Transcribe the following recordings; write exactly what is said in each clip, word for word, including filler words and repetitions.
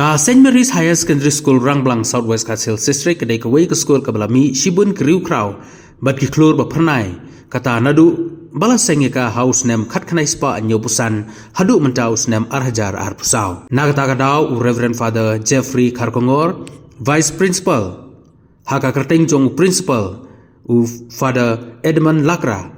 Ka Saint Mary's Higher Secondary School Rangblang, South West Khasi Hills District, ka dei kawei ka skul kaba la mih shibun ki riewkhraw bad ki khlur ba phyrnai, kata naduh ba la seng ïa ka ha u snem khatkhyndai spah hynñiewphew san haduh mynta u snem ar hajar arphew saw. Na kata ka daw u Reverend Father Jeffrey Kharkongor, Vice Principal, ha ka kyrteng jong u Principal, u Father Edmund Lakra,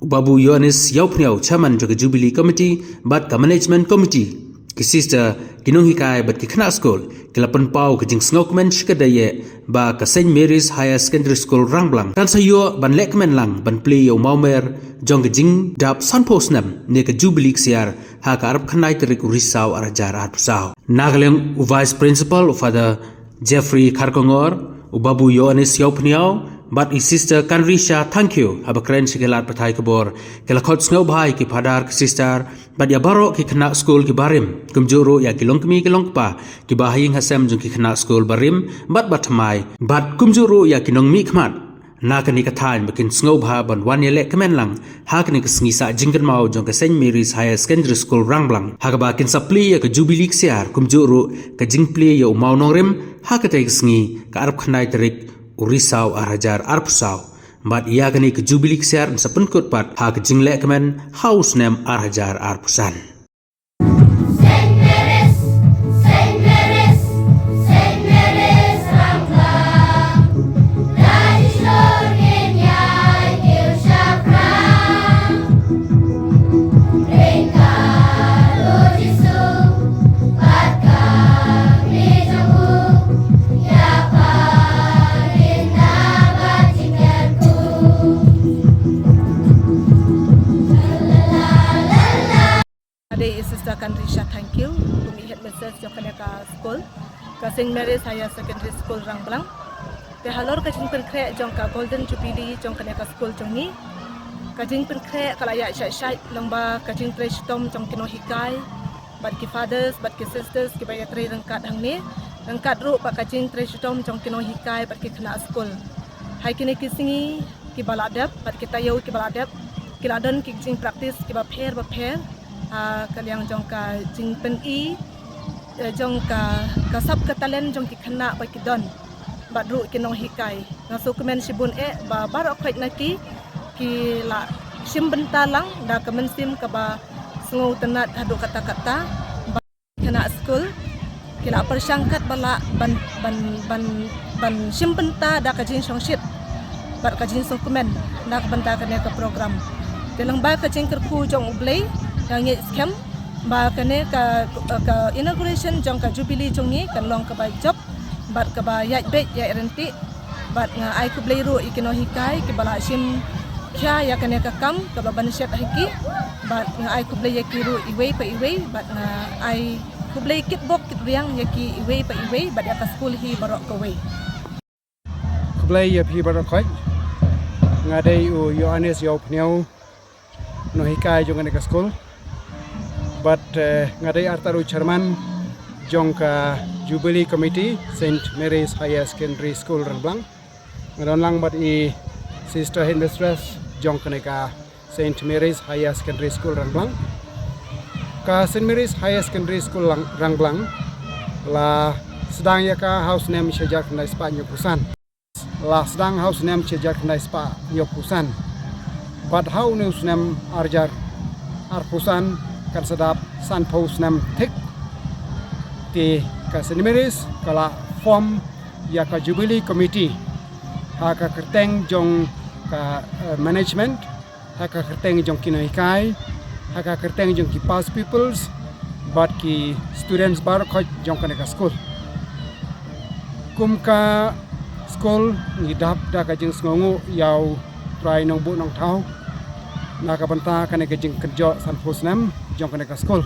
u Babu Ïoannis Ïawphniaw, Chairman jong ka Jubilee Committee bad ka Management Committee, ki sister, ki nonghikai bad ki khynnah skul ki la pynpaw ka jingsngewkmen shikatdei ba ka Saint Mary's Higher Secondary School Rangblang kan sa ïoh ban lehkmen lang ban plie ïa u mawmer jong ka jingdap sanphew snem ne ka Jubilee Ksiar ha ka arphew khyndai tarik u Risaw ar hajar arphew saw. Na ka liang u Vice Principal, u Father Jeffrey Kharkongor, u Babu Ïoannis Ïawphniaw bad i Sister Kanrisha Thangkhiew, haba kren sha ki lad pathai khubor, ki la khot sngewbha ïa ki phadar, ki sister bad ïa baroh ki khynnah skul ki barim, kumjuh ruh ïa ki longkmie ki longkpa kiba ha ïing ha sem jong ki khynnah skul barim bad bathymmai, bad kumjuh ruh ïa ki nongmihkhmat na kane ka thaiñ ba kin sngewbha ban wan ïalehkmen lang ha kane ka sngi sah jingkynmaw jong ka Saint Mary's Higher Secondary School Rangblang, ha kaba kin sa plie ïa ka Jubilee Ksiar, kumjuh ruh ka jingplie ïa u mawnongrim ha katei ka sngi, ka arphew khyndai tarik u Risaw ar hajar arphew saw. Bad ïa kane ka Jubilee Ksiar yn sa pynkut pat ha ka jinglehkmen ha u snem ar hajar arphew san. Saint Mary's, Saint Mary's, Saint Mary's Rangblang. Da jingshon ngin ïai kiew shaphrang. Ryngkat u Jisu bad ka kmie jong u, ïa pha ngin da ba jingkyrkhu. Nga dei i Sister Kanrisha Thangkhiew, kum i headmistress jong kane ka skul, ka Saint Mary's Higher Secondary School Rangblang. Te halor ka jingpynkhreh jong ka Golden Jubilee jong kane ka skul jong ngi, ka jingpynkhreh ka la ïaid shait shait lyngba ka jingtrei shitom jong ki nonghikai bad ki fathers bad ki sisters kiba ïatrei ryngkat hangne, ryngkat ruh bad ka jingtrei shitom jong ki nonghikai bad ki khynnah skul. Ha kine ki sngi kiba la dep bad ki taïew kiba la dep, ki la don ki jingpractice kiba pher ba pher, ah, ka liang jong ka jingpyni, eh, jong ka, ka sap ka talent jong ki khynnah ba ki don bad ruh ki nonghikai. Nga sngewkmen shibun eh ba baroh khoit na ki, ki la shim bynta lang da ka mynsiem kaba sngewtynnat haduh katta katta. Khynnah skul ki la pyrshang katba lah ban, ban, ban, ban shim bynta da ka jingshongshit bad ka jingsngewkmen na ka bynta kane ka program. Te lyngba ka jingkyrkhu jong U Blei, nga ngeit skhem ba kane ka, ka inauguration jong ka Jubilee jong ngi kan long kaba jop bad kaba ïaid beit ïaid ryntih. Bad nga ai khublei ruh ïa ki nonghikai kiba la shim khia ïa kane ka kam kaba ban shet ha ki. Bad nga ai khublei ïa ki ruh iwei pa iwei, bad nga ai khublei kitbok kitriang ïa ki iwei pa iwei bad ïa ka skul hi baroh kawei. Khublei ïa phi baroh khoit. Nga dei u Ïoannis Ïawphniaw, nonghikai jong kane ka skul. Bad, eh, nga dei artat u chairman jong ka Jubilee Committee, Saint Mary's Higher Secondary School Rangblang. Nga don lang bad i Sister Headmistress jong kane ka Saint Mary's Higher Secondary School Rangblang. Ka Saint Mary's Higher Secondary School Lang-, Rangblang la sdang ïa ka ha u snem shi hajar khyndai spah hynñiewphew san. La sdang ha u snem shi hajar khyndai spah hynñiewphew san. Bad ha une u snem ar hajar arphew san kan sa dap sanphew snem thik. Te ka Saint Mary's ka la form ïa ka Jubilee Committee ha ka kyrteng jong ka, eh, management, ha ka kyrteng jong ki nonghikai, ha ka kyrteng jong ki past pupils bad ki students baroh khoit jong kane ka skul. Kum ka skul ngi dap da ka jingsngewnguh ïa U Trai Nongbuh Nongthaw na ka bynta kane ka jingkynjoh sanphew snem jong kane ka skul.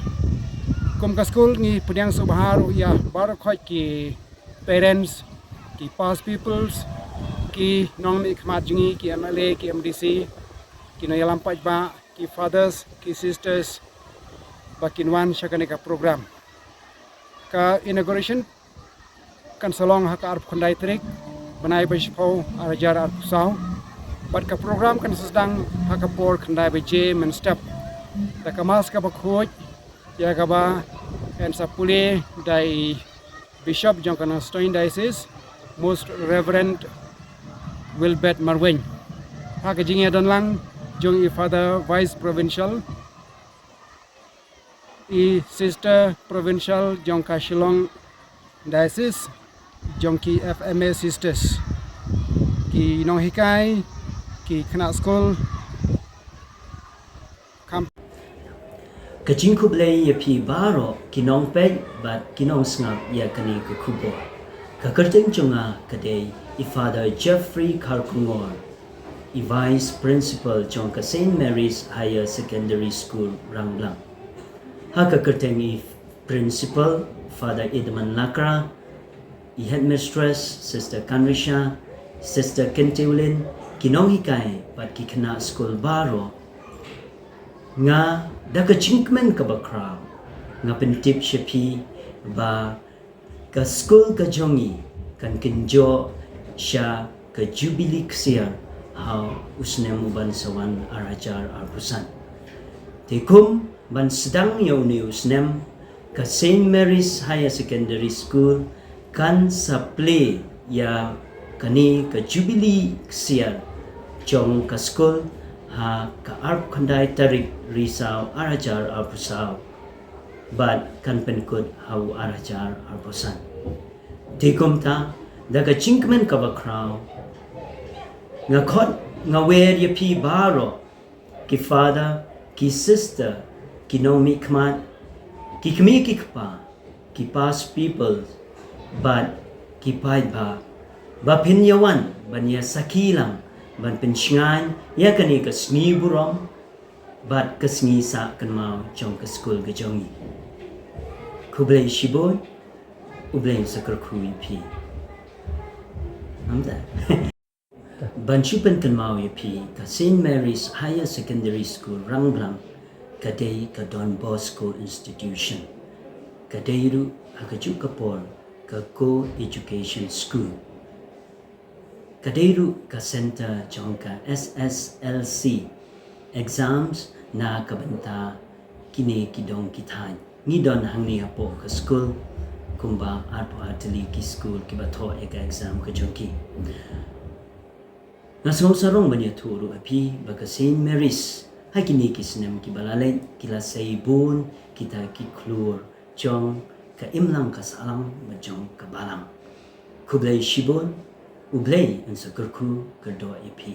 Kum ka skul ngi pdiang sngewbha ruh ïa baroh khoit ki parents, ki past pupils, ki nongmihkhmat jong ngi, ki M L A, ki M D C, ki nongïalam paidbah, ki fathers, ki sisters, ba kin wan sha kane ka program. Ka inauguration kan sa long ha ka arphew khyndai tarik bnai ba shiphew ar hajar arphew saw. Bad ka program kan sa sdang ha ka por khyndai baje mynstep. Da ka mass kaba khuid, ïa kaba yn sa pule da i Bishop jong ka Nongstoiñ Diocese, Most Reverend Wilbert Marwein. Ha ka jingïadon lang jong i Father Vice Provincial, i Sister Provincial jong ka Shillong Diocese, jong ki F M A Sisters, ki nonghikai, ki khynnah skul, kam. Ka jingkhublei ïa phi baroh ki nongpeit bad ki nongsngap ïa kane ka khubor. Ka kyrteng jong nga ka dei i Father Jeffrey Kharkongor, i Vice Principal jong ka Saint Mary's Higher Secondary School, Rangblang. Ha ka kyrteng i Principal, Father Edmund Lakra, i Headmistress, Sister Kanrisha, Sister Kynteulin, ki nonghikai bad ki khynnah skul baroh. Nga, da ka jingkmen kaba khraw, nga pyntip sha phi ba ka skul ka jong ngi kan kynjoh sha ka Jubili Ksiar ha u snem uban sa wan ar hajar arphew san. Te kum ban sdang ïa une u snem, ka Saint Mary's Higher Secondary School kan sa plie ïa kane ka Jubili Ksiar jong ka skul ha ka arphew khyndai tarik Risaw ar hajar arphew saw bad kan pynkut ha u ar hajar arphew san. Te kumta, da ka jingkmen kaba khraw, nga khot, nga wer ïa phi baroh, ki father, ki sister, ki nongmihkhmat, ki kmie ki kpa, ki past pupils bad ki paidbah, ba phin ïa wan ban ïa sakhi lang, ban pynshngaiñ ïa kane ka sngi burom bad ka sngi sah kynmaw jong ka skul ka jong ngi. Khublei shibun, U Blei un sa kyrkhu ïa phi. Namar ban shu pynkynmaw ïa phi, ka Saint Mary's Higher Secondary School Rangblang ka dei ka Don Bosco Institution. Ka dei ruh ha kajuh ka por ka co-education school. Ka dei ruh ka center jong ka S S L C exams na ka bynta kine ki dong ki thaiñ. Ngi don hangne hapoh ka skul kumba arphew ar tylli ki skul kiba thoh ïa ka exam ka jong ki. Nga sngew sarong ban ïathuh ruh ha phi ba ka Saint Mary's ha kine ki snem kiba la leit ki la sei bun kita ki khlur jong ka imlang ka sahlang bad jong ka balang. Khublei shibun, U Blei un sa kyrkhu kyrdoh ïa phi.